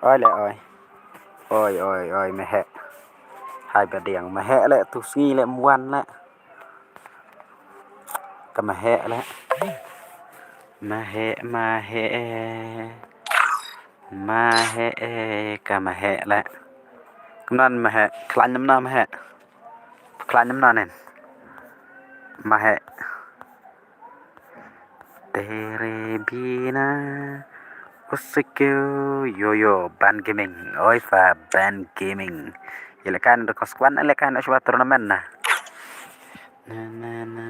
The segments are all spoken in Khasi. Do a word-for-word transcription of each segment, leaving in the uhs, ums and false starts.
Oi le oi. Oi, oi, oi, me heh. Hai ba diang, me heh le, tu sngi le, mwan le. Ka me heh le. Me heh, me heh. Me heh, ka me heh le. Kumno me heh, khlaiñ namar me heh. Khlaiñ namar nen. Me heh. Tere bina usiku yo yo Ban Gaming. Oi fa Ban Gaming. Ïa lehkai na da ka squad, lehkai na shuwa tournament na. Na na na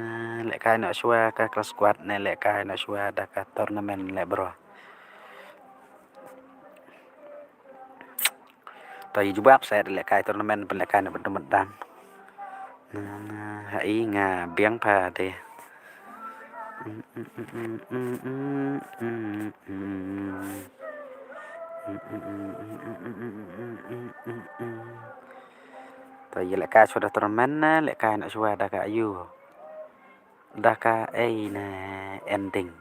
lehkai na shuwa ka, ka squad na lehkai na shuwa da ka tournament le bro. To ïa jubab sa lehkai tournament ban lehkai na bad dum dam. Na na ha i nga biang pa de. To ïa lehkai shuwa da tournament na lehkai na shuwa da ka ayu. Da ka ei na ending.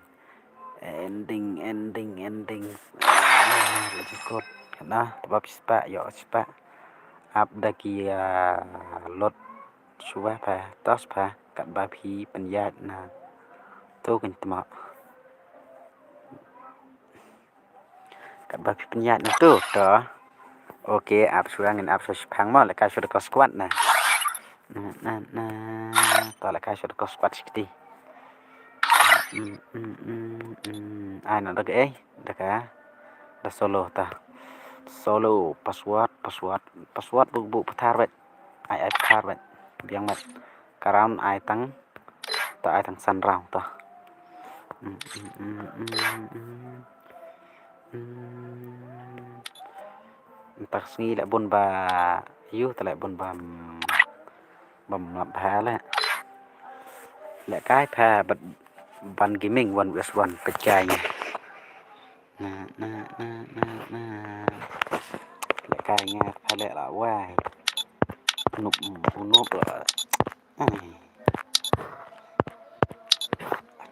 Ending, ending, ending. Ah, la jukut. Katno, taba phi spah, ïoh spah. Ap da ki, ah, lot shuwa pha, tos pha, katba phi pynïaid na. To kan tma. Katba phi pynïaid na to, to. Ok, ap shuwa, ngin ap shuwa shipang mo, lehkai shuwa da ka squad na. Na, na, na. To lehkai shuwa da ka squad shi kti. Mm, mm, mm, mm. Ai, na da ka, eh, da ka. Da solo ta. Solo, password, password, password bu, bu pathar wet. Ai, ai pathar wet. Biang wet. Ka round ai tang. Ta ai tang san round ta. Mm, mm, mm, mm, mm. Mm. Mynta ka sngi leh bun ba ïu, te leh bun ba, mm, bam lap bha leh. Lehkai pha bad Ban Gaming one versus one pynjah ïa. Na, na, na, na, na. Lehkai nga pha leh la wai. Nup, nup la. Ai.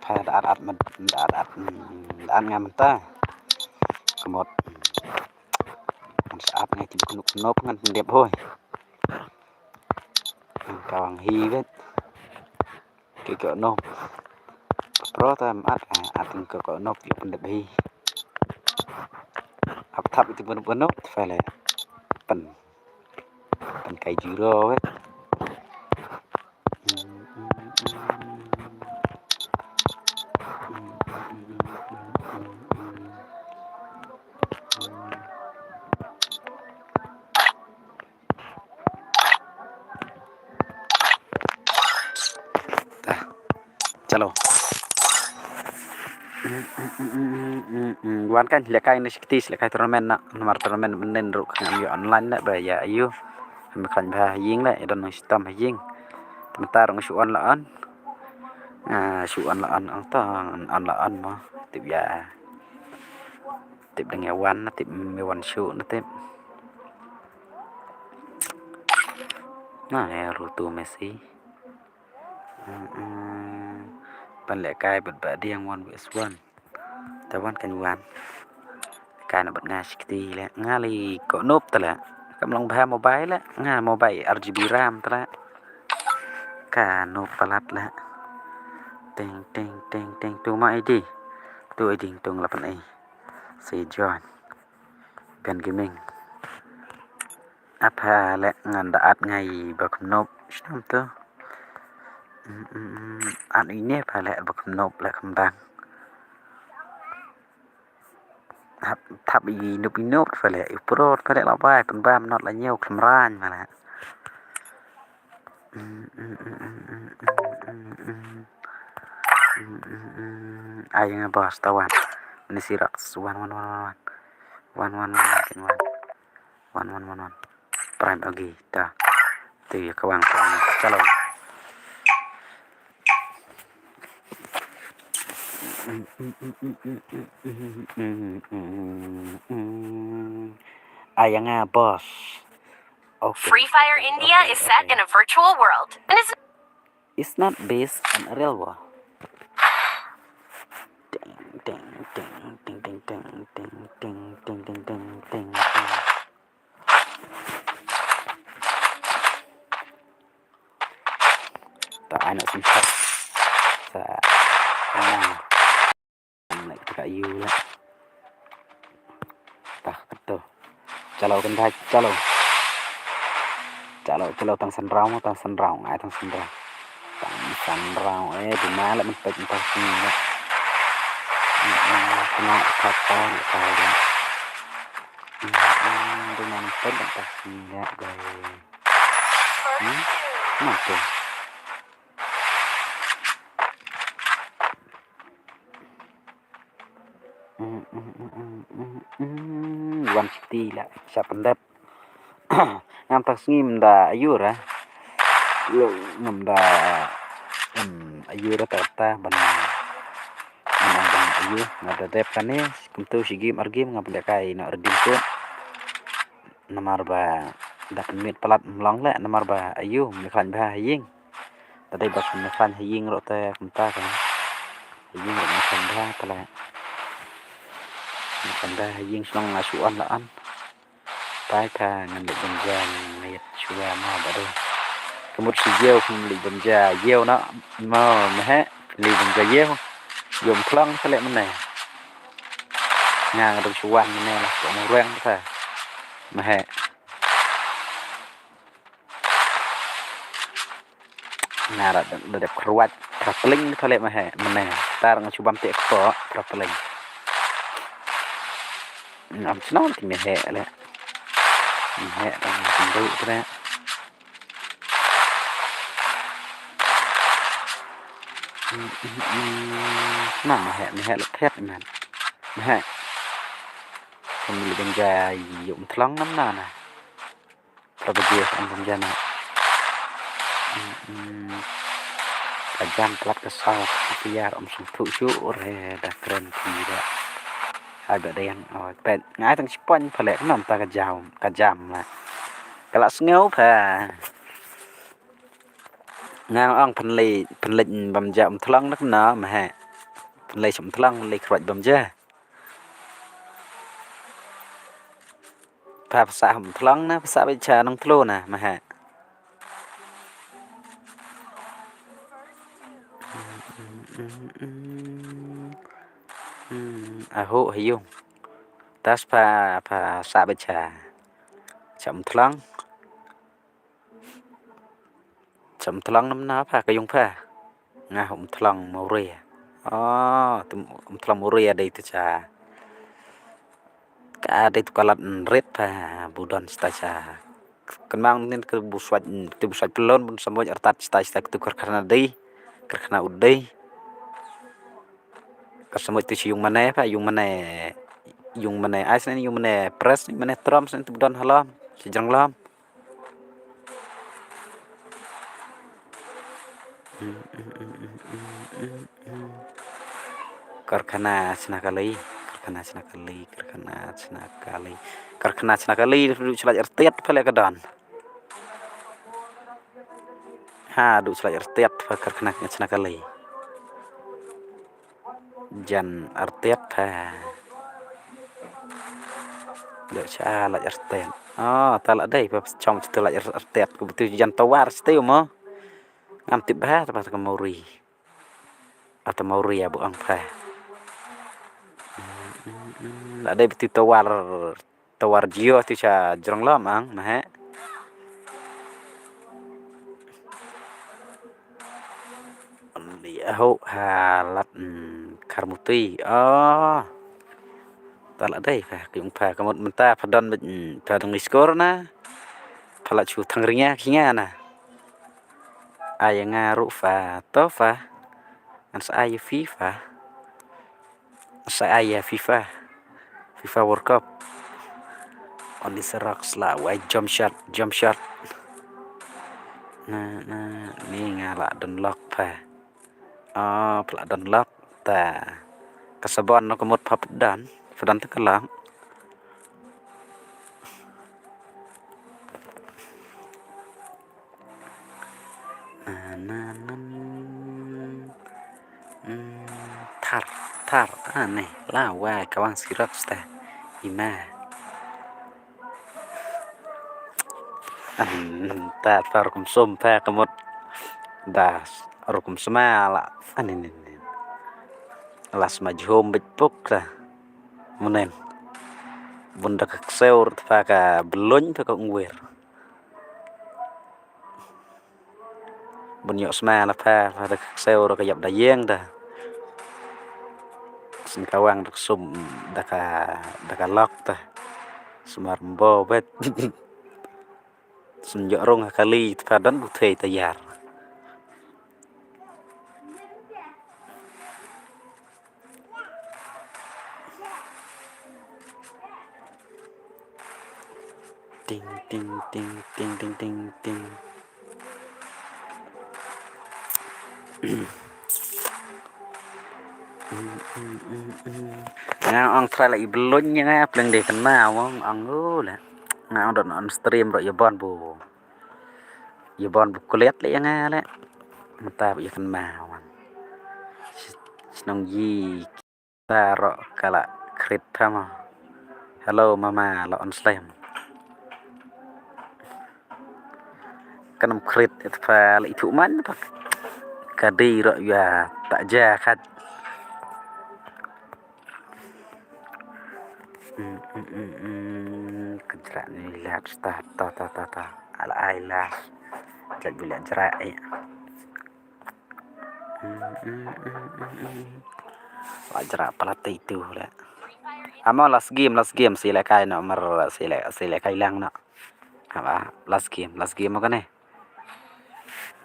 Pha da at at, da at at, da at nga mynta. Ka mut. Ngan sa at nga ki kynuk kynuk ngan pyndep hoi. Ka wang hi wet. Ki kynuk. Pro ta mat, at ki kynuk ki pyndep hi. Ap thap ki kynuk kynuk, pha le. Pyn. Pyn kai zero wet. Ta. Chalo. Wan kan lehkai na shi kti, lehkai tournament na, namar tournament mynnin ruh ngam ïoh online na ba ïa ayu. Ngam khlaiñ bha ha ïing la, ïa don nang shitom ha ïing. Mynta ruh nga shu on la on. Ah, shu on la on, ong to, on la on mo. Tip ïa. Tip dang ïa wan na, tip me wan shu na tip. Na, ïa rutu Messi. Mm, mm. Ban lehkai bad Bah Dieng one versus one. Te wan kan wan. Lehkai na bad nga shi kti leh. Nga li ko noob te leh. Kam long bha mobile leh. Nga mobile R G B RAM te leh. Ka noob palat leh. Teng, teng, teng, teng. Tu ma I D. Tu I D tu nga la pyn-i. Si join. Ban Gaming. Apa leh ngan da at ngai ba kumnop shnam tu. Mm, mm, mm. At ine pa leh ba kumnop leh kembang. Hap thap i nup i nup pa leh i prot pa leh la bai pynbam not la ñiew khlem rang pa leh. Mm, mm, mm, mm, mm, mm, mm, mm. Mm, mm, mm. Ai nga boss ta wan. Ni sirak wan wan wan wan. Wan wan wan wan wan. Wan wan wan wan. Prime agi ta. Tu ya kawang kawang. Chalo. Ai nga boss. Okay. Free Fire India is set in a virtual world and is It's not based on a real war. Ting, ting, ting. Ta ai nok sumpat. Sa. Tenang. Leh kita ka yu leh. Tah kato. Chalo kan bai chalo. Chalo chalo tang san round tang san round ai tang san round. Tang san round eh di ma leh men pek tang sini leh. Kena kata kata leh. Di ma men pek tang sini leh guys. Hmm? Kenapa? Wan kti la sha pyndep. Ngam tak sngi mynda ayu ra. Lo mynda em ayu ra ta ta ban mynda ban ayu nga da dep kane kumtu shi gim ar gim nga pynda kai na redim tu. Namar ba da pynmit palat mlong le namar ba ayu me khan ba ying. Ta dei ba kan fan ha ïing ruh te kumta kan. Ha ïing ruh kan da pala. Kan da ha ïing shnong nga shu on la on. Tai ta ngan leit bynja ngan leit shuwa ma ba dei. Ka mut shu ïew kan leit bynja ïew na ma ma he leit bynja ïew. Ïew mthlong ka leh mynne. Nga nga dang shuwa mynne la ko mo reng ta. Ma he. Nga da da dep kruat traveling ta leh ma he mane tar nga shu bam te kto traveling. Ngam shnong ti me he le. Me he tang tindu tre. Na me he me he le phet man. Me he. Kami le benjai yum thlong nam na na. Pra ba je sa ong bym jan. Ka jan plat ka saw ka tiar ym sngewthuh shuh re da kren phi re. Hai ba dei ong pet ngai tang shipon pha leh khnang ta ka jam ka jam la. Ka la sngew pha. Nga ong pynlei pynlei bym ja ym thlong na kna ma he. Pynlei shu ym thlong pynlei khrwat bym ja. Pha pasa hom thlong na pasa beit cha nong thlo na ma ha. Aho ha yung. Tas pha pasa beit cha. Cha ym thlong. Cha ym thlong nam na pha ka yung pha. Nga ym thlong Mawria. O, ym thlong Mawria dei tu cha. Ka dei tu ka lad rit pha bu don sta cha. Kan mang nin ka bu swat tu bu swat pelon bun samoj artat sta sta tu karkhana dei. Karkhana u dei. Ka samoj tu yung mane pha yung mane yung mane ais nin yung mane pres nin mane trom nin tu bu don halom. Si jrang lom. Karkhana chna kali, karkhana chna kali, karkhana chna kali, karkhana chna kali, du chlaj artiat pale ka don. Ha, du chlaj artiat pa karkhana chna kali. Jan artiat ha. Dek cha laj artiat. Oh, ta la dei pa chong chita laj artiat ku betul jan tawar chita mo. Ngam tip ba ta ba ta Mawri. Ata Mawri abu ang pa. La dei betul tawar tawar jio tu cha jrong lom ang ma he. Di aho ha lad, mm, Kharmuti. Oh. Ta la dei pha, ki ung pha, ka mut mynta pha don bit, mm, pha dang ngi skor na. Pha la chu thang ringa ki nga na. Ai nga ruh pha, to pha. Ngan sa ai phi pha. Sa ai ïa FIFA. FIFA World Cup. Only Xerox la wai jump shot, jump shot. Na, na, ni nga la don lock pha. Oh, pha la don lock ta. Ka sabon no ka mut pha pdon, pdon ta ka lock. Na, na, na, mm, thar, thar, ah, ne, la, wai, ka wang Xerox ta, i ma. An, ta, ta, rukum sum, ta, ka mut. Da, rukum sma, la, an, ne, ne, ne. La sma jhum bit puk, ta. Munen. Bun da ka kseur, ta, ka belun, ta, ka ungwer. Bun ïoh sma la pha, pha da ka kseu da ka ïap da ïeng da. Sngewbha wang da ka sum, da ka, da ka lok da. Sumar mbo bet. Sngewbha rung ha kali, pha don bu thei ta ïar. Ting, ting, ting, ting, ting, ting, ting. Nga ong try la i blun ïa nga pleng de kan ma ong ong u le. Nga ong don on stream ro ïa bon bu. Ïa bon bu kuliat le ïa nga le. Mynta ïa kan ma wan. Shnong yi ta ro ka la krit pha ma. Hello mama la on slem. Kan ym krit it pha la i thu man pha. Ka dei ro ïa ta ja khat. Ka jrah ni lat ta ta ta ta. Ala ai la. Jrah bi la jrah ai. La jrah pala te itu le. Amo last game, last game si le kai no mer si le, si le kai lang no. Amo last game, last game mo kane.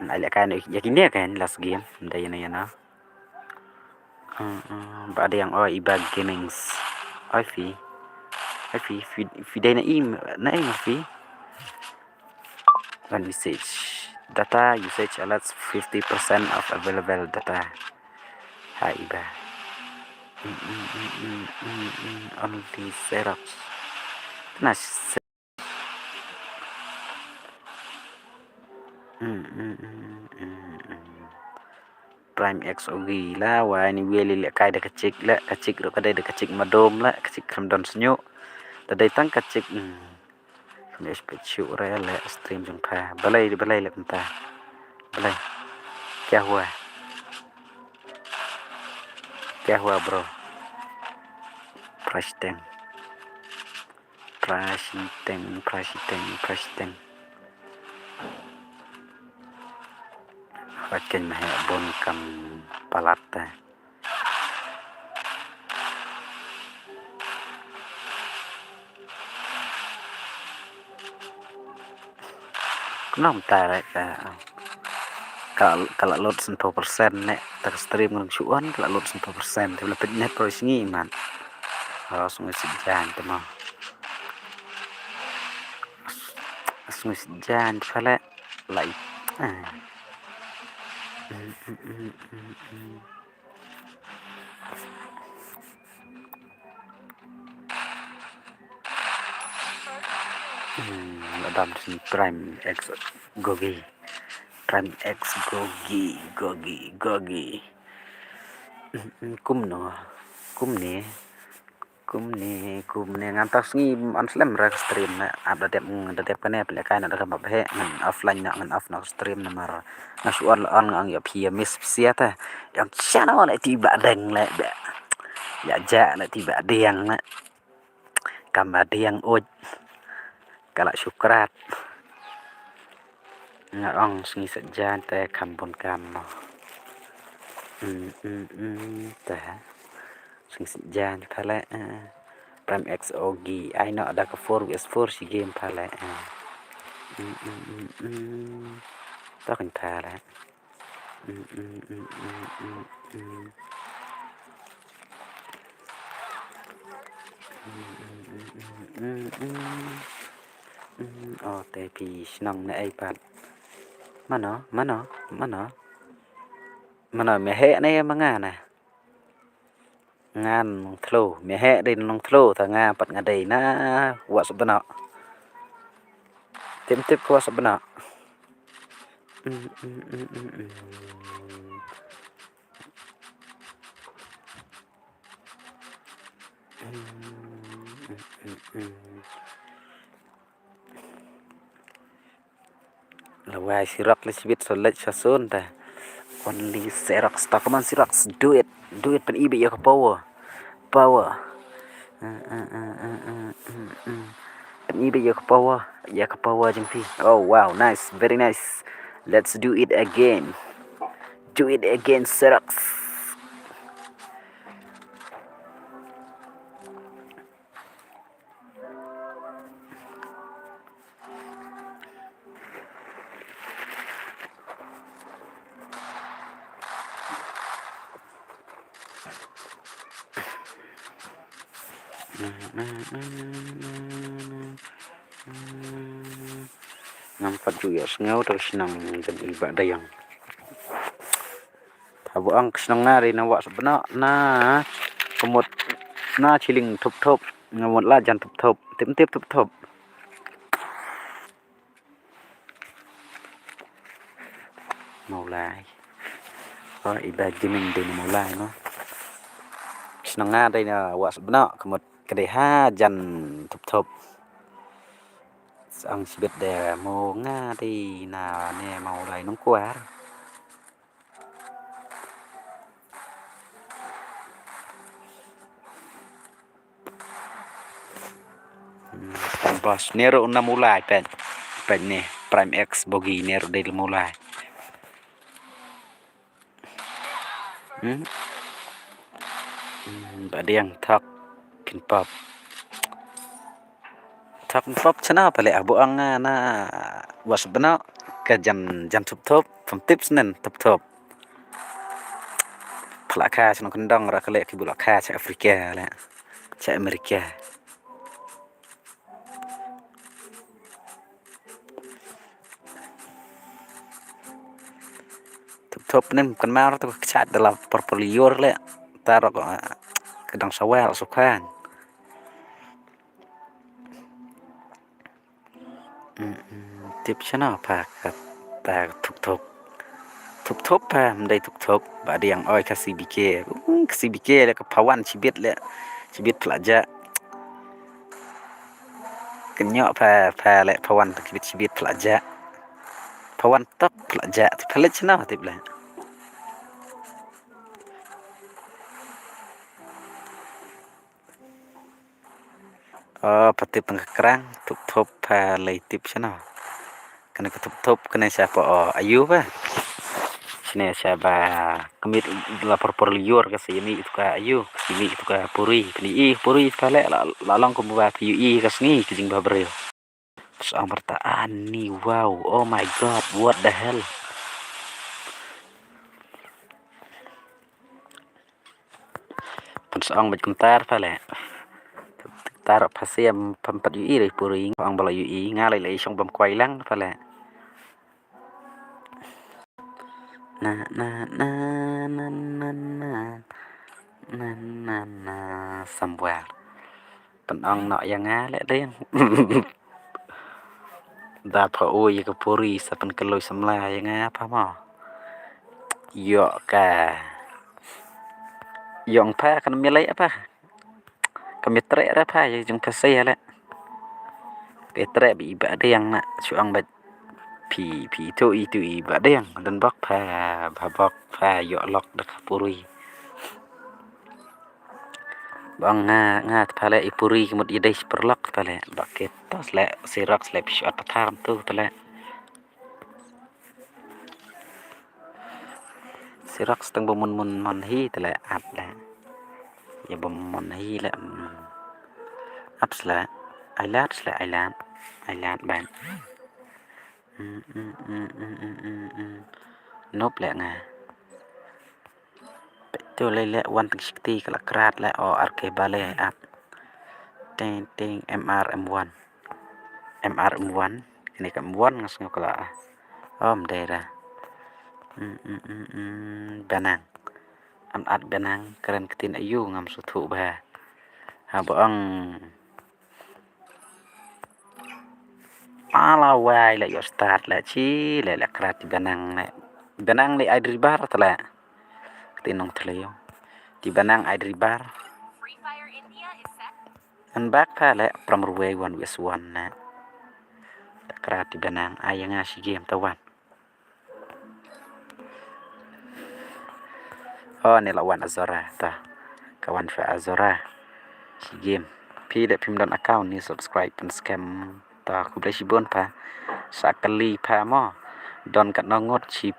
Ai le kai no ya kine kai last game. Dai ne ya no. Ba dei yang oi Iba Gamings. Oi fi. Oi fi, fi, fi dai na im, na im fi. One usage. Data usage alerts fifty percent of available data. Hai Iba. Only Xerox. Kena se- Prime X Ogi la, wa ni weli le kai da kachik le, kachik ro kadai da kachik madom le, kachik kram don snyo. Da dai tang kachik. Ni spet shu re le stream jong pha. Balai, balai le kumta. Balai. Kya hua? Kya hua bro? Prashteng. Prashteng, prashteng, prashteng. Rakin he bon kam palat te. Khnang ta re ka, ka, ka la load san phew percent ne, ta ka stream ngan shu on, ka la load san phew percent, te la pit net pro sngi man. Oh, sngi sijang te mo. Sngi sijang te pale, like. Ah. Hmm, Adam sini Prime X Gogi. Prime X Gogi, Gogi, Gogi. Hmm, hmm, kumno, kumne, kumne, kumne. Ngan tau sngi on slem ra ka stream na. Ap da dep, da dep kane pele kai na da ka map he. Ngan offline na, ngan off na ka stream namar. Nga shu on la on nga ong ïa phi ïa miss phi sia ta. Ïa channel le ti ba deng le ba. Ïa ja le ti ba deng le. Kam ba deng uj. Ka la shukrat. Nga ong sngi sa jan te kam bun kam mo. Mm, mm, mm, ta. Sing jan pale, eh. Prime X O G. Ai no da ka four versus four shi game pale, eh. Mm, mm, mm, mm. Ta kan pale. Mm, mm, mm, mm, mm, mm. Mm, mm, mm, mm, mm, mm. Mm, oh, te phi shnong ne ei pat. Mano, mano, mano. Mano, me heh ne ma nga na. Ngan Nongthliew, me heh dei Nongthliew, ta nga pat nga dei na Wah Sapbnoh. Tip tip Wah Sapbnoh. Mm, mm, mm, mm, mm. Mm, mm, mm, mm. Lawai Xerox leh shibit so leh sha sun ta. Only Xerox ta. Come on Xerox, do it. Do it, pyni beit ïa ka power. Power. Uh, uh, uh, uh, uh, uh, uh. Pyni beit ïa ka power. Ïa ka power jong phi. Oh wow, nice, very nice. Let's do it again. Do it again, Xerox. Ngam pat ju ïohsngew te ka shnong jong i Bah Dayang. Haba ong ka shnong nga dei na Wah Sapbnoh, na ka mut na Shilliang Thupthup, nga mut la jan Thupthup, tip tip Thupthup. Mawlai. Oh, i Bah Jiming dei na Mawlai mo. Shnong nga dei na Wah Sapbnoh, ka mut ka dei hajan Thupthup. Sa ong shibit de mo nga dei na ne Mawlai Nongkwar. Hmm, Star Boss, ne ruh na Mawlai peit. Peit ne, Prime X Bogi ne ruh dei na Mawlai. Hmm? Hmm, Bah Diang thok phin pop. Thok phin pop chana pale, ah, buh ang, ah, na Wah Sapbnoh ka jan, jan Thupthup, phin tip snen Thupthup. Phlakha chana kyndong ra kale ki bulakha cha Afrika le. Cha Amerika. Thupthup nim kan mar tu kchat da la por por liur le. Tarok, ah, ka dang sawal sukhan. Mm, mm, tip chana pha kata Thupthup. Thupthup pha, mdei Thupthup, Bah Diang oi ka C B K. Mm, ka C B K le ka phawan chibit le. Chibit phlak ja. Kynyoh pha, pha le phawan chibit chibit phlak ja. Phawan tok phlak ja. Tip pha le chana tip le. Oh, pha tip tang ka krang, Thupthup pha lei tip chano. Kane ka Thupthup, kane sha pa, oh, ayu ba. Shane sha ba, kmit la por por liur ka simi itu ka ayu, ka simi itu ka puri, kani i puri pha le, la, la long kumba phi i ka sngi, ka jingba briew. Sa marta ani, wow, oh my God, what the hell. Pynshong bad kumtar pale. Tar pha siam pha pat yu i re puri, ong bala yu i, nga lai lai shong bam kwai lang pale. Na, na, na, na, na, na. Na, na, na, somewhere. Pynong noh ïa nga le ding. Da pha u ïa ka puri sa pynkylloi samla ïa nga pha mo. Ïoh ka. Ïong pha kan mi lei apa. Ka mi treh re pha ïa jong pha sei le. Ka treh bi i Bah Diang na shu ong bad. Phi, phi tu i tu i Bah Diang. Don bok pha, bha bok pha ïoh lok da ka puri. Bang nga, nga pha le i puri ki mut i dei perlok pha le. Bak ke tos le sirok le phi shuat pathar tu pha le. C Ti rok steng ba mun mun mon hi te le ap le. Ya ba mon hi le. Ap sle. Ai lad sle ai lad. Ai lad ban. Nop le nga. Peit tu le le wan teng shikti ka la krat le o ar ke bale ap. Ting ting M R M one. M R M one. Ini ka M one ngas ngok la. Om dera. Benang. An at benang keren ketin ayu ngam suthu ba. Ha ba ong. Ala wai le yo start le chi le le krat ti benang le. Benang le ai dribar te le. Ketin nong tele yo. Ti benang ai dribar. An bak pa le pram ruwei wan wes wan le. Le krat ti benang ai nga shi game ta wan. Oh, ni la wan Azora ta. Ka wan fa Azora. Shi game. Phi de phim don account ni subscribe pen scam. Ta khublei shibun pa. Sa kali pa mo. Don kat nongot shi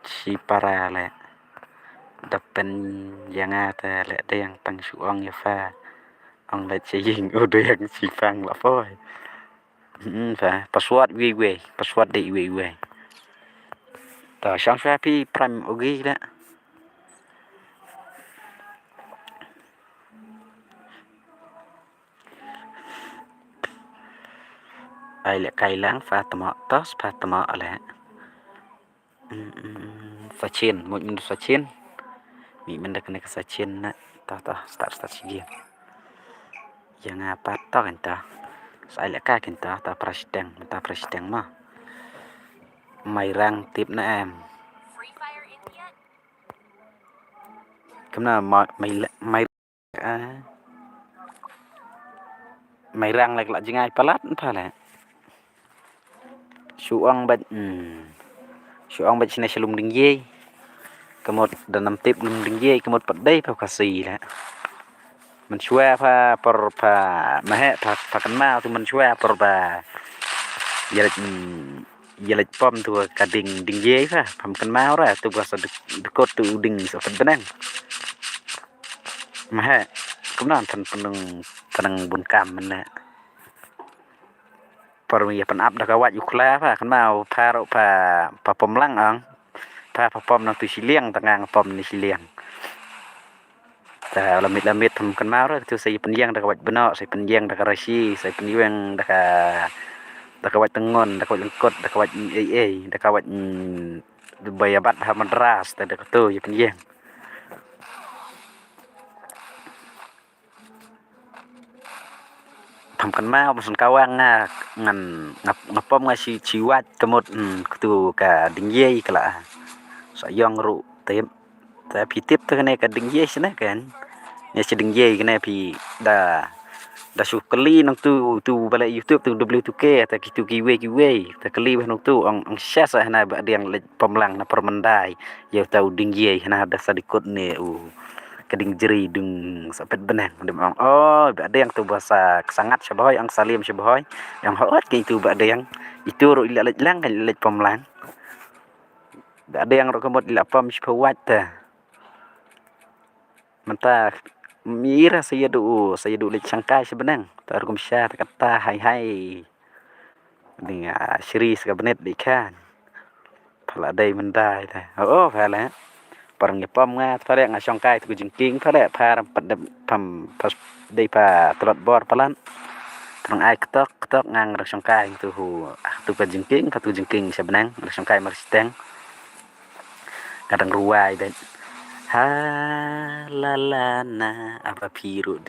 shi para le. Da pen ya nga ta le de yang tang shu ong ya fa. Ong le che ying u de yang shi pang la poi. Hmm, fa password wei wei, password de wei wei. Ta shang sha phi prime ogi la. Ai le kai lang fa tama tos fa tama ale. Sachin, muj min sachin. Mi min da kane ka sachin na. Ta ta start start shi game. Yang apa to kan ta. Sai le ka kan ta ta prasiteng, ta prasiteng ma. Mai rang tip na em. Kamna mai mai Mai rang lek la jingai palat pa le. Shu ong bat shu ong bat shine shalum ding ye. Kamut danam tip lum ding ye kamut pat dei pa kasi le. Man shwa pa por pa mahe pa pa kan ma tu man shwa por pa. Yalet yalet pom tu ka ding ding ye pa pam kan ma ora tu ba sa dekot tu ding sa pat benang. Mahe kumna than penung penung bun kam mena. Par mi ya pen ap da ka waj u khla pa kan ma u pa ro pa pa pom lang ang. Pa pa pom nang tu shiliang ta ngang pom ni shiliang. Ta lamit lamit tham kan ma ro tu sa ya pen yang da ka waj beno sa ya pen yang da ka rashi sa ya pen yang da ka da ka waj tengon da ka waj lengkot da ka waj ei ei da ka waj ba ya bat ha madras ta da ka tu ya pen yang. Tham kan ma ba san kawang nga ngan nga pom nga si si wat kamut ktu ka ding ye ka la sa yong ru tip ta phi tip ta kane ka ding ye sene kan ne si ding ye kane phi da da su kali nang tu tu bale YouTube tu W two K ta ki tu ki wei ki wei ta kali ba nang tu ang ang sha sa hana ba diang le pom lang na permendai ya ta u ding ye hana da sa dikut ne u. Ka ding jri ding sa pet benang dem ong oh ba deng tu ba sa sangat sha boy ang salim sha boy yang hot ke itu ba deng itu ru ila lek lang kan lek pom lang ba deng ru kemut ila pom sha wat ta menta mira sa yadu sa yadu lek sangkai sha benang ta ru kum sha ta kata hai hai. Ding a shri sa ka bnet di khan. Phala dei mendai ta. Oh phala. Parang ya pom nga phala nga shongkai tu jingking phala par pat de pam pas dei pa tlot bor palan. Parang ai ketok ketok ngang rang shongkai tu hu tu ka jingking ka tu jingking sha benang rang shongkai mar siteng. Kadang ruwai dei. Ha la la na apa piru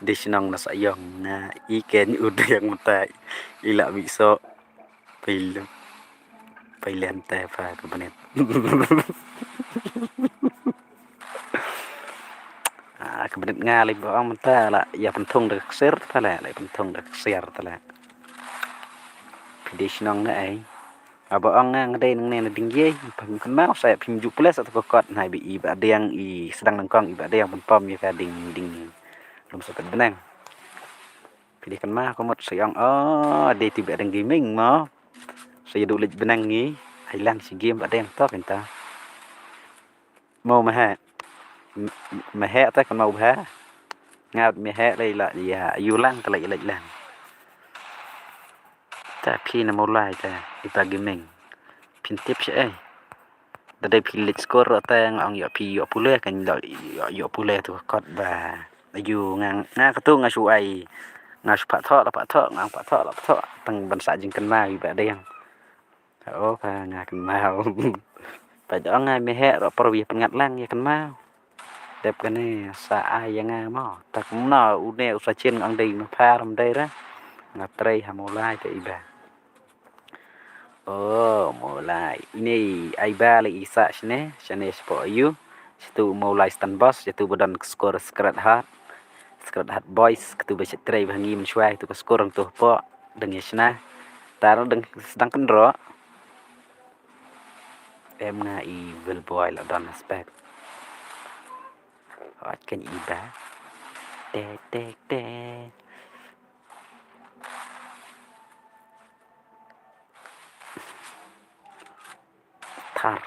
de shnong na sa yong na iken u de yang mata ila bi so pil pil ente pa ka benit. Ah, ka benit nga li ba ong mata la ya pentung de ksir ta la la pentung de ksir ta la. Pidi shnong na ai. Aba ong nga dei nang ne na ding ye pam kan mau sa phim ju ples atu ka kot na bi i ba deng i sedang nangkong i ba deng pom pom ya ka ding ding lum sa ka benang. Pidi kan ma ko mot sa ong oh dei ti ba deng gaming mo. Sa ya du lej benang ngi ai lang si game ba deng to kan ta. Mo ma heh. M-, ma heh te kan mo bha. Nga ma heh lei la ïa yu lang te lei lei lang. Ta phi na mo lai ta i pa gaming. Phin tip sha ei. Da dei phi leit score ro te nga ong ïoh phi ïoh pule kan ïoh ïoh pule tu kot ba. Yu nga nga ka tu nga shu ai. Nga shu pat tho la pat tho nga pat tho la pat tho. Tang ban sa jingkynmaw i ba dei. O pa nga kynmaw. Pa jong nga me heh ro por wi pyngat lang ïa kynmaw. Dep kane sa ai ïa nga mo. Tak mno une u sa chin ang dei ma phar am dei ra. Nga trei ha mo lai te iba. O mo lai. Ini ai ba le isa shne shne spo ayu. Situ mo lai stand boss situ bodan skor skrat hat. Skrat hat boys katu ba trei ba ngi men shwai tu ka skor ang tu po. Dang ïa shna. Tar dang sedang kendro. Em nga i vil boy la don aspek. Hot kan i ba. Te te te. Thar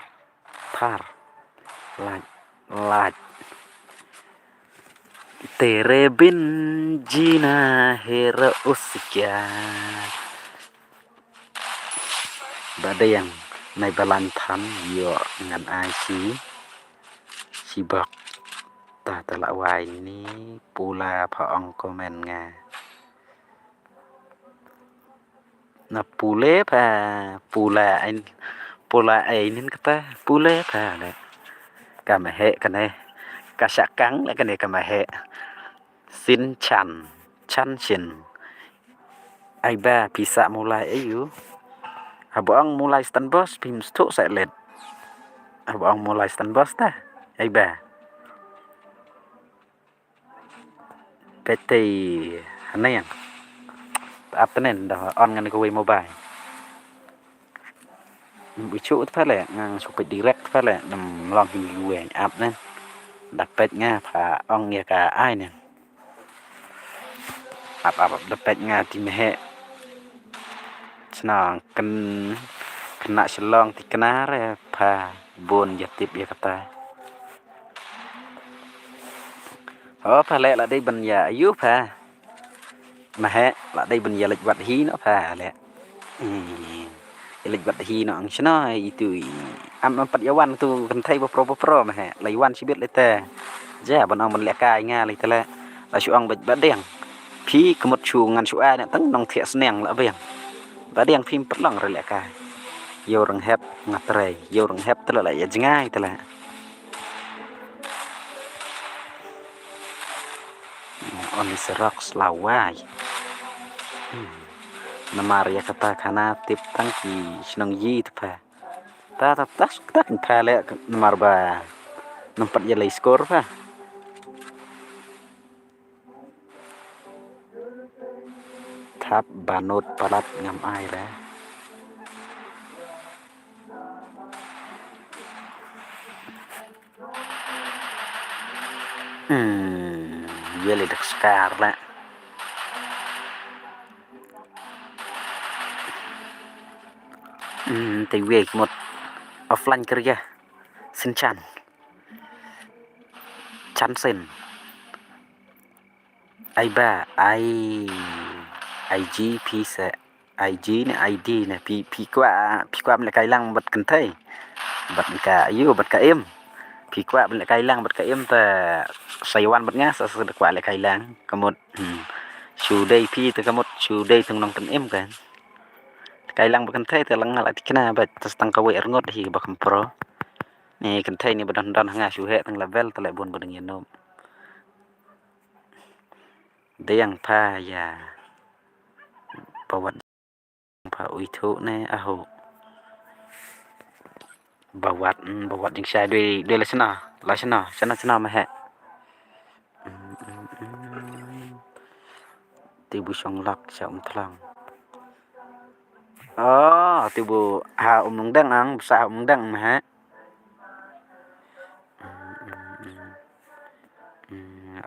thar. Laj laj. Tere bin jina hera usikya. Ba dei yang nai balan tham ïoh ngan ai shi shi bok. Ta ta la wai ni pula pha ong komen nga. Na pule pha pula ain pula ainin kata pule pha le. Ka ma he kane ka shakang le kane ka ma he. Sin chan chan shin. Ai ba pisa mulai ayu. Haba ong mulai stan bos pim stuk sa let. Haba ong mulai stan bos ta. Ai ba. Pete haneng. Ap tenen da on ngan ko wei mobile. Bichu pale ngang supit direct pale nam long hi wei ap nen. Da pet nga pha ong ya ka ai nen. Ap ap ap da pet nga ti mehe. Sna ken kena selong ti kena re pha bun ya tip ya kata. Oh pha le la dei ban ya ayu pha. Mehe la dei ban ya lek wat hi no pha le. Ya lek wat hi no ang sna itu. Am am pat ya wan tu kan thai ba pro ba pro mehe la wan sibit le te. Ja ban ong ban le kai nga le te le. La shu ong ba deng. Phi kemut shu ngan shu ai ne tang nong thiak sneng la beng. Ba deng phim pat long re le kai. Yo reng hep nga trei yo reng hep te la ya jngai te la. Oni serok selawai. Namar ya kata khana tip tang ki shnong yi tpa. Ta ta ta ta kan pha le namar ba nampat ya lei skor pha. Thap banut palat ngam ai re. Hmm, ya le dak skar la. Hmm, te wei mut offline kerja. Sin chan. Chan sin. Ai ba ai ai ji phi se ai ji ne ai di ne phi phi kwa phi kwa mle kai lang bat kan thai bat ka ayu bat ka im phi kwa mle kai lang bat ka im ta sai wan bat nga sa sa kwa le kai lang kamut hmm. Shu dei phi ta kamut shu dei tung nong tan im kan kai lang bat kan thai ta lang la tikna bat ta stang ka wei rngot hi ba kam pro ne kan thai ni ba don don nga shu he tang level ta le bun ba dang yenom. Deng pha ya. Ba wat pha ui thu ne ahu. Ba wat ba wat jing shai dui dui la shna la shna shna shna ma he. Ti bu shong lak sha um thlang. Oh ti bu ha um dang ang sa um dang ma he.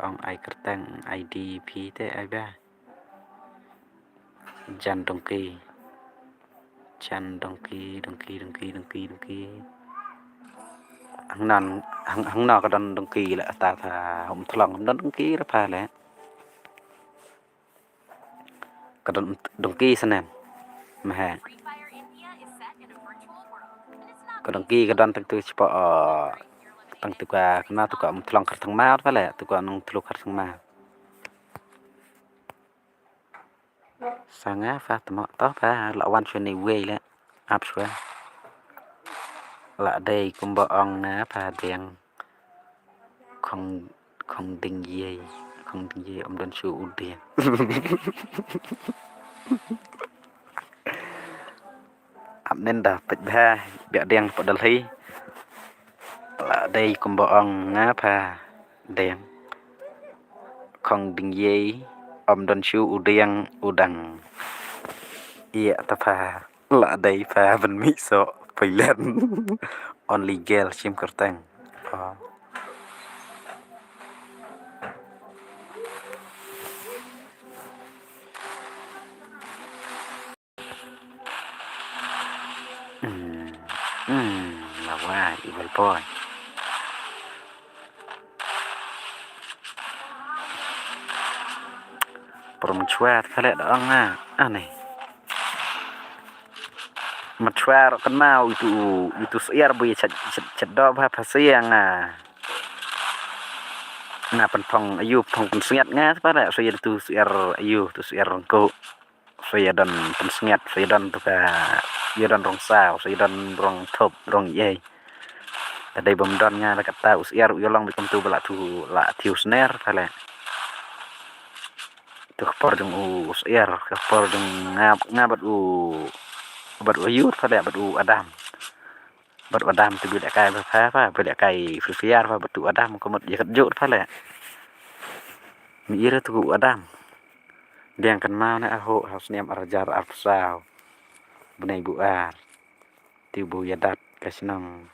Ong ai kerteng ai di phi te ai ba. Jan dongki. Jan dongki dongki dongki dongki dongki. Hangno, hang, hangno ka don dongki la ata ta um thlong, don dongki ra pha le. Ka don dongki snem. Mahe. Ka dongki ka don tang tu spa, tang tu ka kena tu ka um thlong kar thang ma pha le, tu ka nong thlu kar thang ma. Sa nga pha tmo to pha la wan shwa ni wei le. Ap shwa. La dei kumba ong nga pha deng. Khong, khong ding yei, khong ding yei, um don shu u deng. Ap nen da pet bha, biak deng pa dal hi. La dei kumba ong nga pha deng. Khong ding yei, um don shu u deng, u dang. Ia ta pha. La dei pha ban mih so pailen. Only girl shim kyrteng. Oh. Hmm. Hmm. La wai, evil boy. Prom chwa khalek da ong nga. Ani. Machwar kan mau itu, itu syiar bu ya chat, chat, chat do ba pha siang nga. Nga pen phong ayu, phong pen sngiat nga, separa syiar tu syiar ayu, tu syiar rengku. Syiar don pen sngiat, syiar don tu ka, syiar don rong sau, syiar don rong thop, rong yei. Tadei bom don nga la kata u syiar u yolong bi kum tu ba la tu, la tiu sner, pha le. Tu ka por jong u syiar, ka por jong nga, nga bad u, bad u yut pha le, bad u Adam. Bad u Adam tu bi le kai ba pha pha, bi le kai fri fiar pha, bad u Adam ka mut ya kat jut pha le. Mi ira tu u Adam. Diang kan mau ne aho, hau snem arjar arpsau. Bnei bu ar. Tiu bu ya dat ka shnong.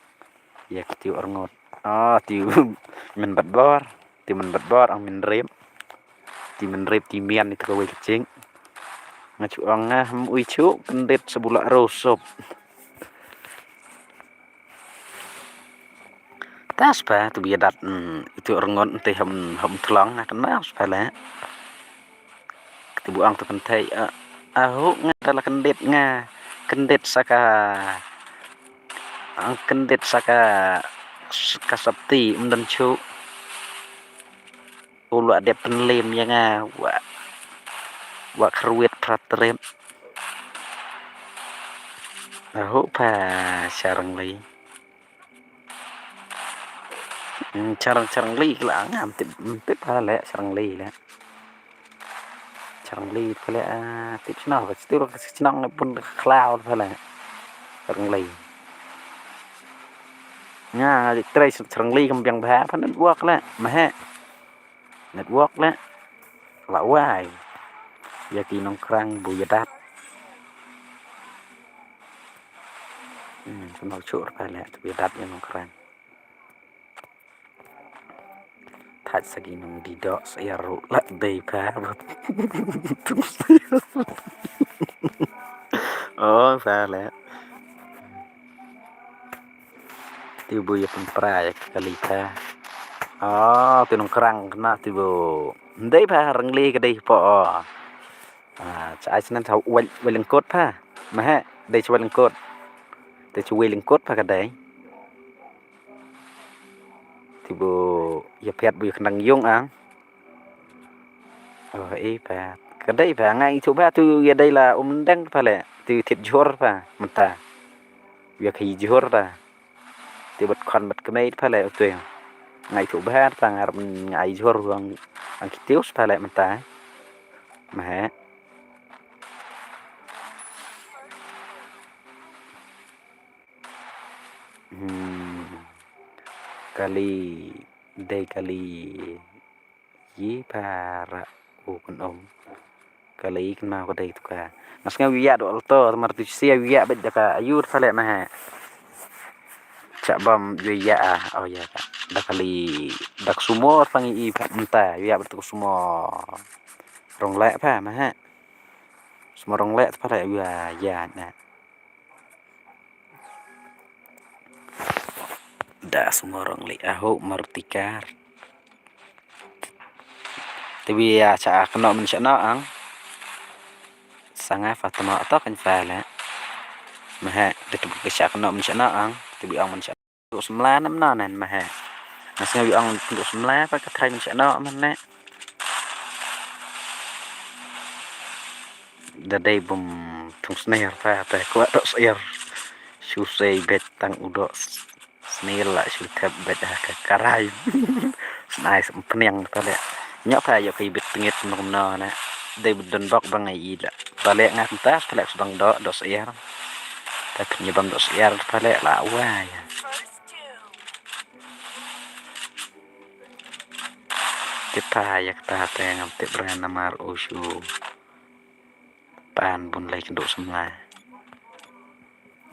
Ya tiu arngot. Oh, tiu men bat bor. Tiu men bat bor ang men rep. Tiu men rep tiu mian itu kawei kecing. Nga chu ong nga hem ui chu kendit sebulan rosop. Tas pa tu bia dat, mm, itu rengon te hem, hem thlong nga kenal pa le. Tu buang tu kan thei, eh, ahu nga dala kendit nga, kendit saka, ang kendit saka, ka sapti mdan chu. Ulu adep penlim ya nga, wa, wa kharwit pratrip. Ahu pa sarang li. Hmm, charang, charang li kala ngam tip, tip ha le charang li le. Charang li kala, ah, tip shnong, ka situ ka shnong pun khlaw ha le. Charang li. Nga, nga trai charang li kam biang bha, pa network le, mahe. Network le. La wai. Ya ki nongkrang bu ya dat. Hmm, kano chur pa le, tu ya dat ya nongkrang. Thach sa ki nong di dok sa ya ru la dei pa. Oh, sa le. Ti bu ya pynpra ya ka kali pa. Oh, ti nongkrang kena ti bu. Ndei pa rengli ka dei po. Oh. Ah, cha ai snan cha wai, wai lengkot pa. Mahe, dei cha wai lengkot. Dei cha wai lengkot pa ka dei. Ti bu ya pet bu ya khnang yung ang. Oh, eh pa. Ka dei pa ngai chu ba tu ya dei la um deng pa le. Tu thit jhur pa. Mynta. Ya khi jhur pa. Ti bat khon bat kmei pa le tu. Ngai chu ba pa ngar ngai jhur ang, ang ki tius pa le mynta. Mahe. Hmm. Kali, dei kali. Yi para u kun um. Kali kan mau ka dei tu ka. Ngas nga wiya do alto, mar tu sia wiya bet da ka ayur pale mahe. Chak bam wiya ah. Oh ya ka. Da kali, da ka sumo pangi i pa mynta. Wiya bet tu ka sumo. Rong lek pa mahe. Sumo rong lek pale wiya ya na. Da sngorong li ahu martikar. Tibi ya cha kano men cha no ang. Sanga fa tama ato kan fa le. Mahe, de tu ke cha kano men cha no ang. Tibi ang men cha. Tu semla nam no nen mahe. Nasi bi ang tu semla pa ka trai men cha no men ne. Da dei bum thung sner ta ta kwa to sner. Shu sei bet tang u do sner la shu thep bet ha ka karai. Snai sem pniang ta le. Nyok ta yo kai bet pengit nong no na. Dei bet don bok bang ai i la. Ba le ngat ta ta le bang do do sner. Ta pni bang do sner ta le la wa ya. Tip ta yak ta te ngam tip ren namar u shu pan bun lei kynduh semla.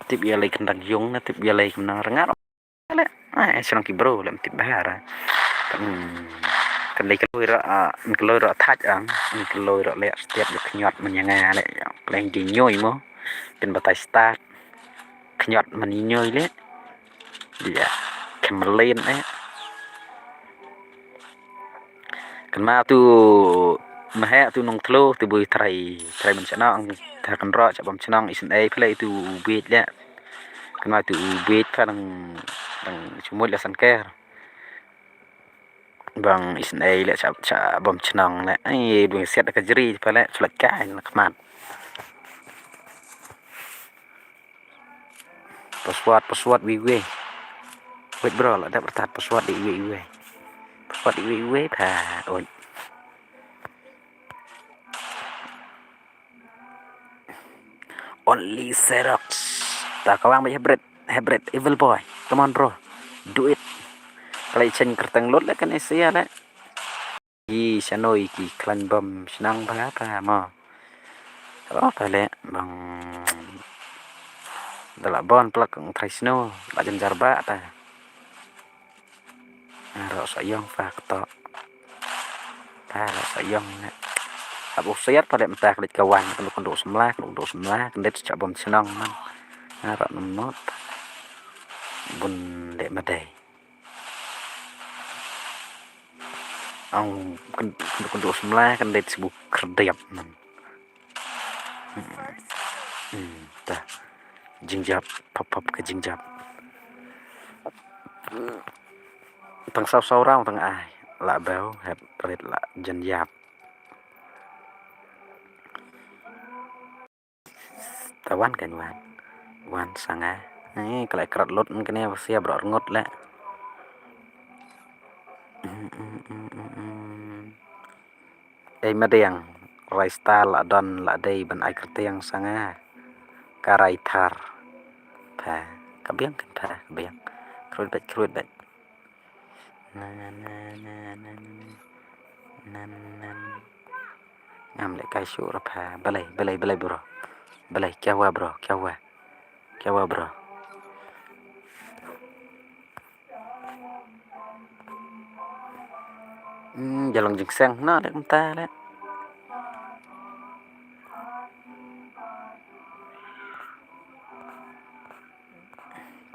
Tip ïa lei kyndang yung na tip ïa lei kynang rengat. Le ai srong ki bro lem tip bahara. Kan lei kloi ra kan kloi ra thach ang kan kloi ra le stiap de khñiot men ïa nga le. Pleng di ñoi mo. Pin batai start. Khñiot men ñoi le. Ïa. Kemelin eh. Kan ma tu mahe tu nong tlo tu bui trai trai men chana ang ta kan ro cha bom chnong isen ei phle tu bit le. Kan ma tu bit pha nang nang chumut le san ker. Bang isen ei le cha cha bom chnong le. Ai bui siat ka jri pha le chulak kai na kmat. Password password wi wi. Wait bro la dap retat password di wi wi. Password di wi wi pa. Oi. Only Xerox. Ta kawang ba hybrid hybrid evil boy. Come on bro. Do it. Kalai chen kerteng lut le kan isia le. Ki shanoi ki klan bom shnang ba ta mo. Oh pale bang dala bon plak ng trai snow la jan jar ba ta. Ro sa yong fa kto. Ta ro sa yong ne. Ap u siat pale mta klik kawan klu klu semla klu klu semla kendet cha bom shnang man. Ro nom not. Bun de madai. Ang kynduh kynduh semla kan dei sbu kerdep man. Hmm, ta jingjap pop pop ka jingjap. Tang saw saw rau tang ai la bau hep rit la jan yap. Ta wan kan wan. Wan sanga. Ni kala krat lut ni kene sia bro ngut le. Ei madeng rai star la don la dei ban ai kerteng sanga. Ka rai thar. Pha ka biang kan pha ka biang. Kruit bet kruit bet. Na na na na na na na na. Ngam leh kai shuh ra pha. Balei balei balei bro. Balei kya hua bro kya hua. Kya hua bro. Hmm, jalong jingseng na leh kumta leh.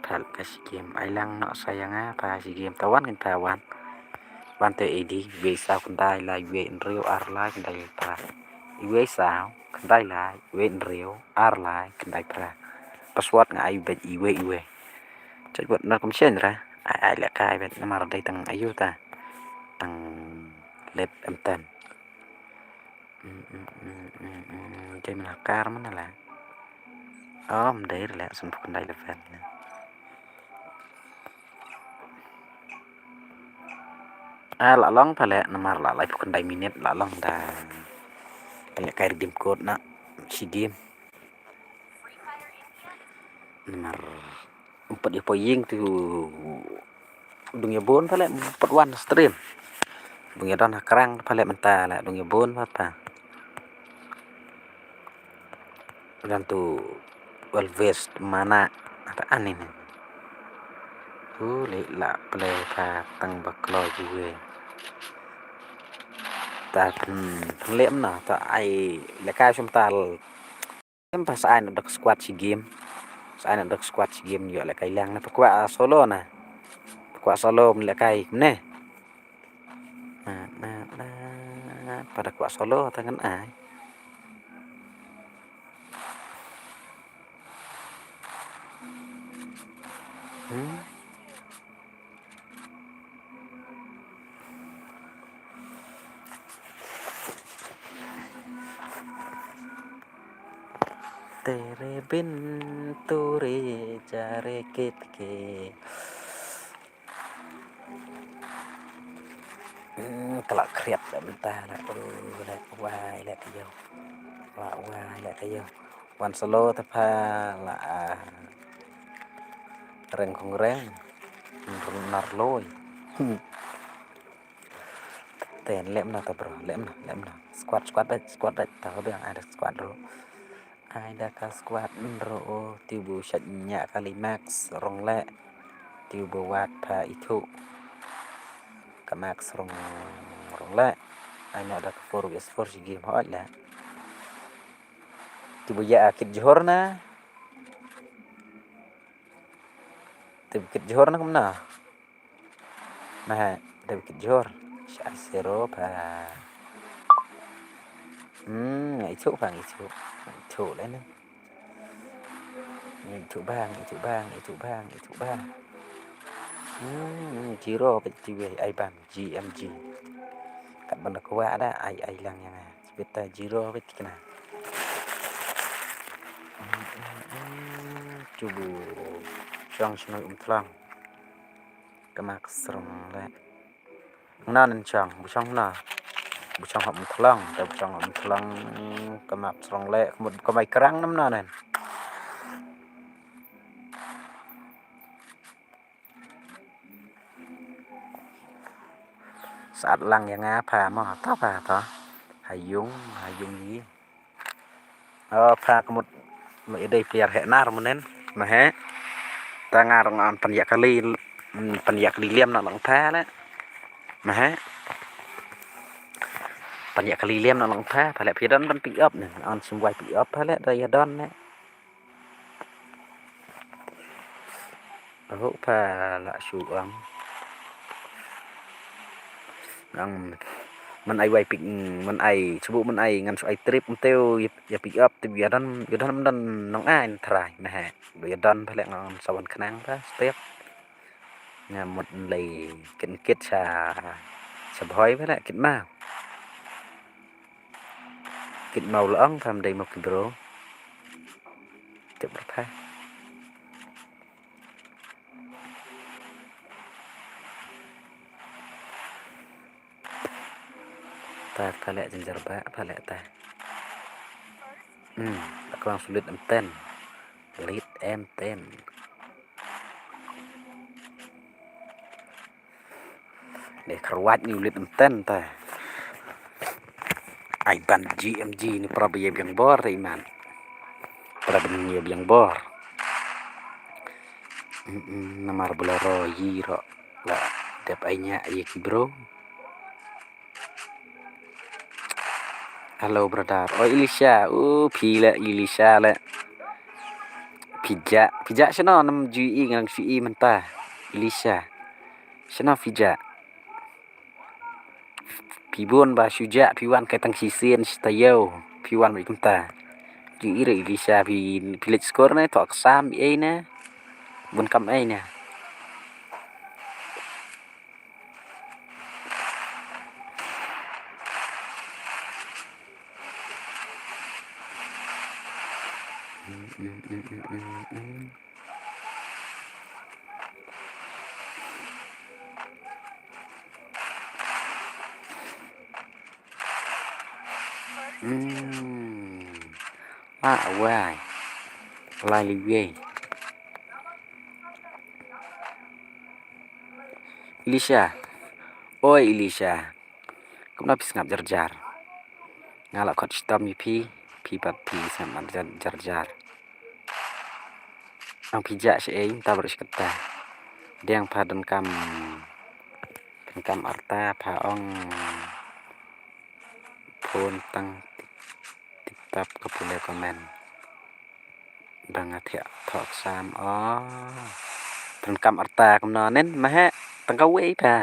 Phal ka shi game ai lang noh sa ïa nga pha shi game ta wan kan pha wan. Wan te edi wei saw khyndai lai wei hynriew ar lai khyndai phra. Iwei saw khyndai lai wei hynriew ar lai khyndai phra. Password nga ai bet iwei iwei. Chot wat nar kum chen ra ai ai leh kai bet namar dei tang ayu ta tang let em ten. Dei mena kar mena la. Om dei la sum pukun dai level la. Ah la long pale namar la lai pukun dai minit la long da. Pale kai redeem code na shi game. Namar Umpat ïa poi ïing tu dung ïa bun pale umpat wan stream. Dung ïa don ha krang pale mynta la dung ïa bun pata. Dan tu always mana ta ani ni. Tu le la play ka tang ba kloi ji we. Ta hmm le na ta ai le ka shum tal. Em pa sa ai na dok squad shi game. Sa ai na dok squad shi game ïoh leh kai lang na pa kwah solo na. Kwah solo mlei kai ne. Na na na. Pada kwah solo tangan ai. Hmm. Tere bin turi jare kitke. Hmm, ka la khriat da mynta la. Uh, la wai la tayo. La wai la tayo. Wan solo ta pha la, ah, reng kong reng. Nar loi. Hmm. Ten lem na ta bro, lem na, lem na. Squad, squad dai, squad dai. Ta biang ada squad ro. Ai da ka squad ro, tibu shat nya kali Max Rongleh. Tibu wat pha itu. Ka Max Rong, Rongleh. Ai na da ka four versus four si game hot la. Tibu ya akit Johor na. Tibu kit Johor na kumna. Maha, da bikit jor. Sha sero pha. Hmm, ngai chu pha, ngai chu. Ngai chu le ne. Ngai chu bang, ngai chu bang, ngai chu bang, ngai chu bang. Hmm, zero bit ti wei ai ban, G M G. Kat ban ko wa da ai ai lang yang. Bit ta zero bit kena. Chubu. Chong shnoi um thlang. Ka Max Rongleh. Nga nen chong, bu chong na. Bu chong hop um thlang, da bu chong hop um thlang. Ka Max Rongleh, ka mut ka mai krang nam na nen. Sat lang ya nga pha mo, ta pha ta. Hayung, hayung yi. Oh, pha ka mut ma ida player he nar munen. Ma he. Ta nga rong an pan ya kali, pan ya kali liam na lang pha le. Ma he. Pan ya kali liam na lang pha, pha le phi don ban pick up ne. An sum wai pick up pha le da ya don ne. Aho pha la shu ang. Ang man ai wai pick, man ai chubu man ai ngan shu ai trip mteu ya pick up tip ya dan ya dan dan nong ai trai na he. Ya dan pha le ngan sawan khnang pha step. Nga mut lei kit kit sa sa bhoi pha le kit ma. Kit mau la ang tham dei mo ki bro. Tip pha. Ta pha le jynjar ba pha le ta. Hmm, la kwang sulit em ten. Lit em ten. Dei kharwat ni ulit em ten ta. Ai ban G M G ni para ba ye biang bor te iman. Para ba ye biang bor. Mm, mm, namar bula ro yi ro la dep ai nya ye ki bro. Hello brother. Oh Elisha, oh phi le Elisha le. Phi ja, phi ja shano nam ju i ngang shu i mynta. Elisha. Shano phi ja. Phi bun ba shu ja phi wan kai tang shisien shi tayo. Phi wan ba kumta. Ju i re Elisha phi phi lech skor ne to aksam ei ne. Bun kam ei ne. Hmm. Ah, wai. Lai li wei. Elisha. Oi, Elisha. Kumno phi sngap jar jar. Nga la khot shitom ïa phi, phi pat phi sngap jar jar. Ang phi jah sha ei, ta baroh shi katta. Dang pha donkam, donkam arta pha ong phone tang tip tap ka pule comment. Dang a thiah thok sam o. Donkam arta kumno nen ma he. Tang kawei pha.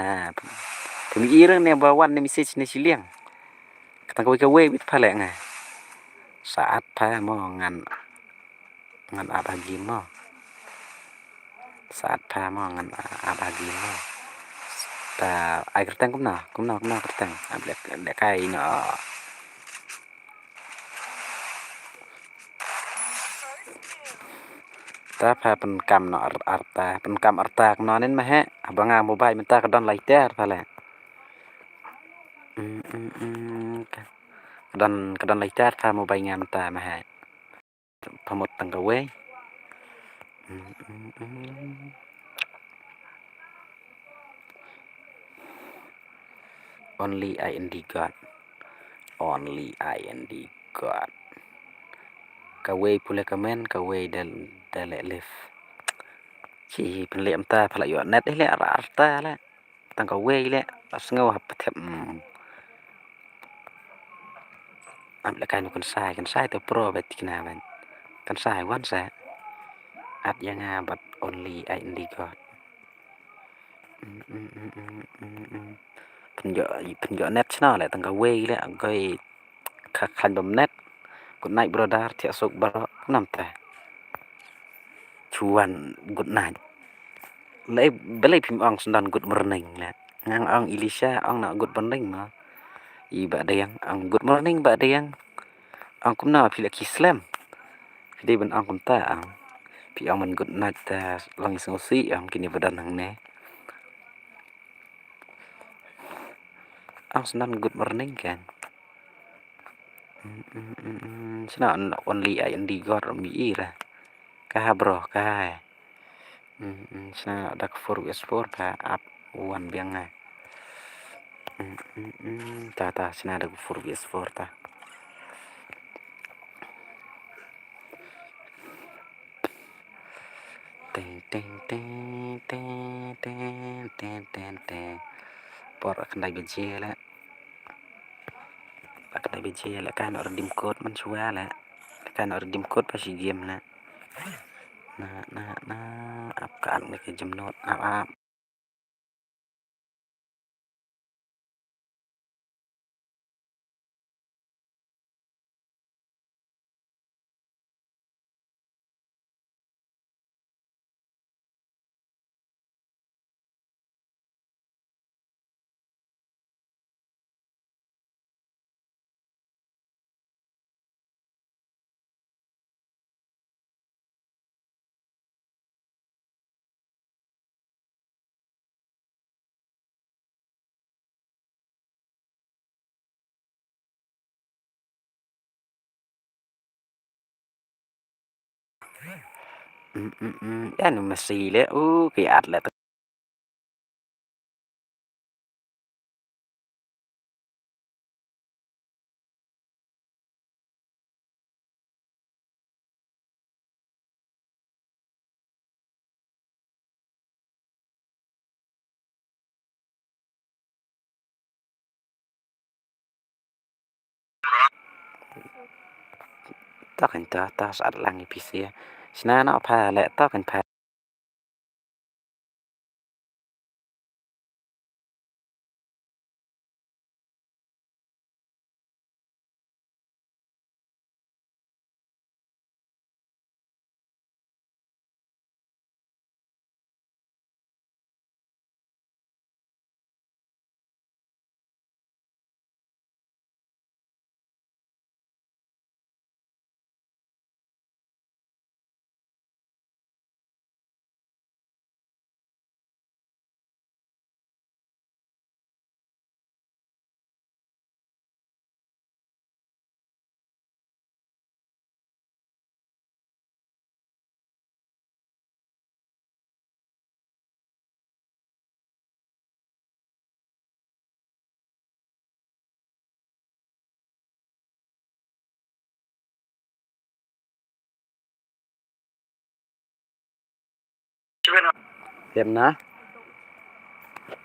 Pha mi i rang ne ba wan ne message ne shiliang. Tang kawei kawei bit pha leh nga. Saat pha mo ngan, ngan ap ha game mo. Saat pha mo ngan ap ha game mo. Ta ai kyrteng kumno, kumno, kumno kyrteng. Ap leh, leh kai no. Ta pha pynkam no ar-, arta, pynkam arta kumno nin ma he, haba nga mobile mynta ka don lighter pha leh. Mm, mm, mm, ka, ka don, ka don lighter pha mobile nga mynta ma he. Pha mut tang kawei. Mm, mm, mm. Only I N D God. Only I N D God. Kawei pule comment, kawei da, da leh live. Chi pynleh mynta pha la ïoh net ih leh ar, arta leh. Tang kawei leh, la sngew hap thep, mm. Ap leh kai no kan sai, kan sai to pro bet kina ben. Kan sai wan sa. At ïa nga but only I N D God. Mm, mm, mm, mm, mm, mm. Pynjot, pynjot net chna leh tang kawei leh, kawei kha khan bam net. Good night brother, thiah suk baroh, namta. Chuan good night. Lei, balei phim ong syndan good morning leh. Ngan ong Elisha, ong na good morning mo. I Bah Deng, ong good morning Bah Deng. Ong kumno phi leh ki slem. Phi dei ban ong kumta ong. Phi ong man good night ta long i sngewsih ong kine ba don hangne. Ong syndan good morning kan. Mm, mm, mm, mm. Shna only I N D God mi ira. Ka ha bro, ka ha. Mm, mm, shna da ka four V S four ka ap wan biang nga. Mm, mm, mm, ta, ta, shna da ka four V S four ta. Teng, teng, teng. Por khyndai baje leh. Khyndai baje leh, ka noh redeem code mynshuwa leh. Ka noh redeem code pa shi game leh. Na, na, na, ap ka ap ne ka jemnot, ap, ap. Mm, mm, mm. Ïa nu masi leh, u, ki at leh. Tok in ta, ta sat lang i pisi. Sna no pha leh tok in pha. Dep na.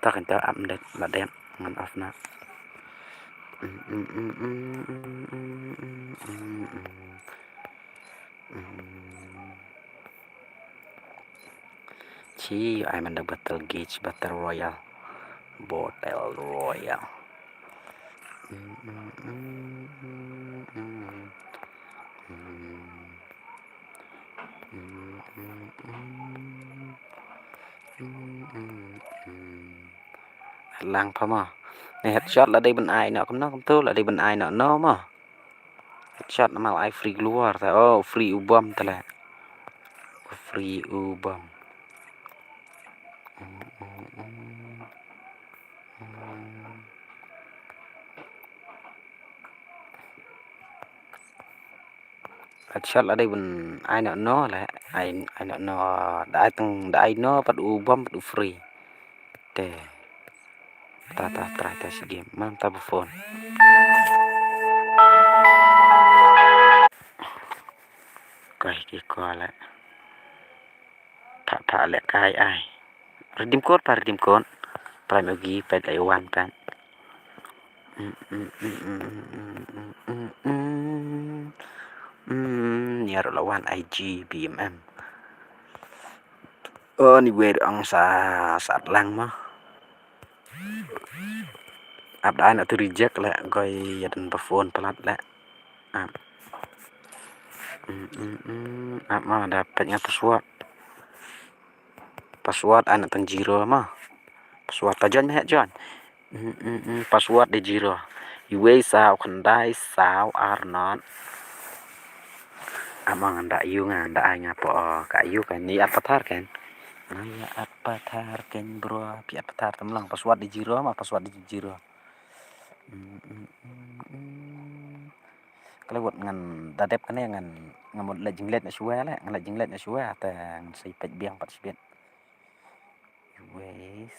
Ta kan ta ap dep, la dep ngan off na. Ki ai man da Battle Gauge, Battle Royale. Battle Royale. Lang pha mo. Ne headshot la dei ban ai noh kumno kumtu, la dei ban ai noh no mo. Headshot namar ai free glue te. Oh, free u bom te le. Free u bom. Headshot la dei ban ai noh no le. Ai, ai noh no. Da ai tang, da ai no pat u bom pat u free. Te. Ta ta try ta shi game. Mam ta ba phone. Kai ki ko le. Pha pha le kai ai. Redeem code pa, redeem code. Prime ogi pet ai wan pen. Niar la wan I G B M M. Oh, ni wer ang sa sat lang mo. Ap da na tu reject le, goi ya dan ba phone palat le. Ap. Ap ma da pet nga password. Password ana tang zero ma. Password ta join me join. Password de zero. Iwei saw khyndai saw ar not. Amang nda yu nga nda ai nga po ka yu ka ni at pathar ken. Nga ya at pathar ken bro, pi at pathar tam lang password de zero ma, password de zero. Kale wat ngan da dep kane ngan ngan mut la jinglet na shuwa le, ngan la jinglet na shuwa ta ngan sai pet biang pat shibit. Iwei.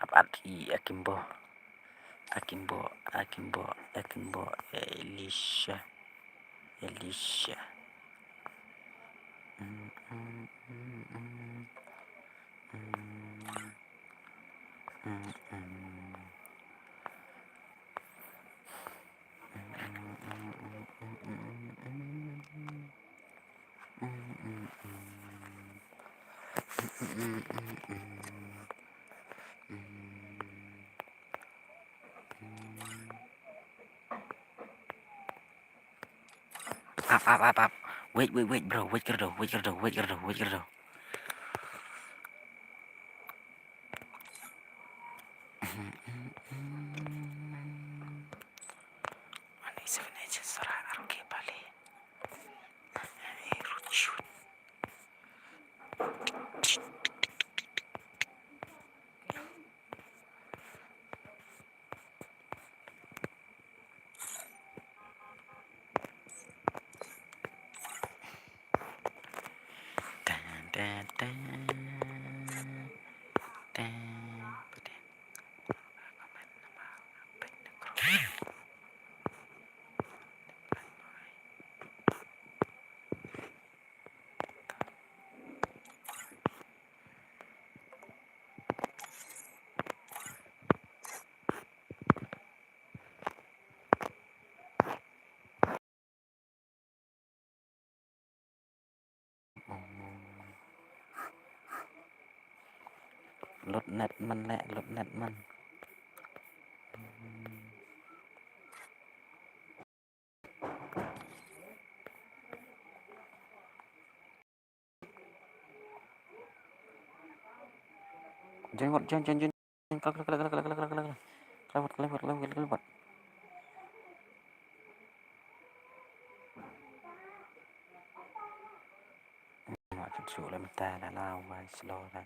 Ap at i akimbo. Akimbo, akimbo, akimbo, Elisha. Elisha. Ap, ap, ap, ap. Wait, wait, wait, bro. Wait, kerdo, wait, kerdo, wait, kerdo, wait, kerdo. Ani sebenarnya sara arke bale. Ruchut. Lut net man le, lut net man. Join wat, join, join, join. Kala, kala, kala. Kala wat, kala wat, kala wat, kala wat. Mak kin shu lem ta la la wai slow la.